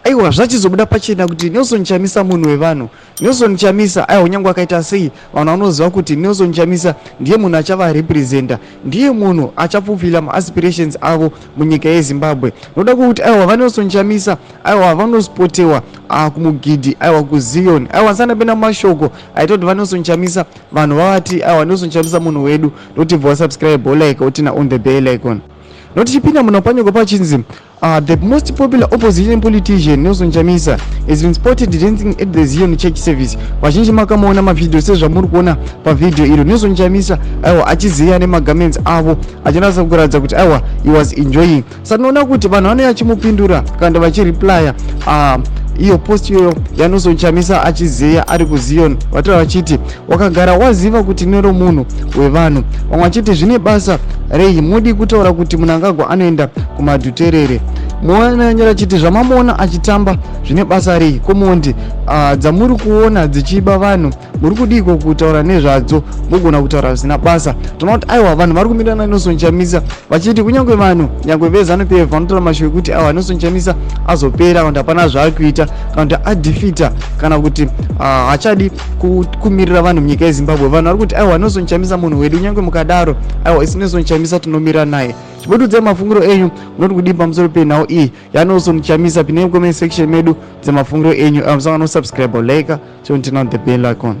Aiwa, zvachizobuda pachena kuti Nelson Chamisa munhu wevanhu. Nelson Chamisa, aiwa, kunyange akaita sei, vanhu vanoziva kuti Nelson Chamisa ndiye munhu achavarepresenta, ndiye munhu achafulfilla maaspirations avo munyika yeZimbabwe. Noda kwekuti aiwa, vaNelson Chamisa, aiwa, vanospotewa kumugidhi, aiwa, kuZion. Aiwa, ndisandapinda mumashoko aita kuti vaNelson Chamisa vanhu vavati aiwa, Nelson Chamisa munhu wedu, ndokuti bva wasubscribe, wolike, woturn on the bell icon. Nokuti chipinda muno panyoko pachinzi the most popular opposition politician Nelson Chamisa has been spotted dancing at the Zion Church service. Vazhinji makamuona mavhidhiyo sezvamuri kuona pavhidhiyo iro, Nelson Chamisa, aiwa, achiziya nemagarments avo, achinatsa kuratidza kuti aiwa, he was enjoying. Saka tinoona kuti vanhu vanouya vachimupindura kana vachireplya iyo post iyoyo yaNelson Chamisa achizeya ari kuZion, vataura vachiti, "Wakagara waziva kuti Nero munhu wevanhu." Vamwe vachiti, "Zvine basa rei? Mudi kutaura kuti Mnangagwa anoenda kumadhuterere?" Muona achiti, "Zvamamuona achitamba zvine basa rei? Komondi dzamuri kuona dzichiba vanhu muri kudiko kutaura nezvadzo? Mugona kutaura zvisina basa." Toona kuti aiwa, vanhu vari kumirana Nelson Chamisa vachiti kunyange vanhu, nyange veZANU PF, vanotaura mashoko ekuti aiwa, Nelson Chamisa azopera kana kuti hapana zvaari kuita kana kuti adefeata kana kuti haachadi kumirira vanhu munyika yeZimbabwe, vanhu vari kuti aiwa, Nelson Chamisa munhu wedu. Kunyange mukadaro, aiwa, isi Nelson Chamisa tinomira naye. Chibududzai mafungiro enyu, munoti kudii pamusoro penhau iyi yaNelson Chamisa? Pinei mucomment section medu dzemafungiro enyu. Musangano, subscribe, like, turn on the bell icon.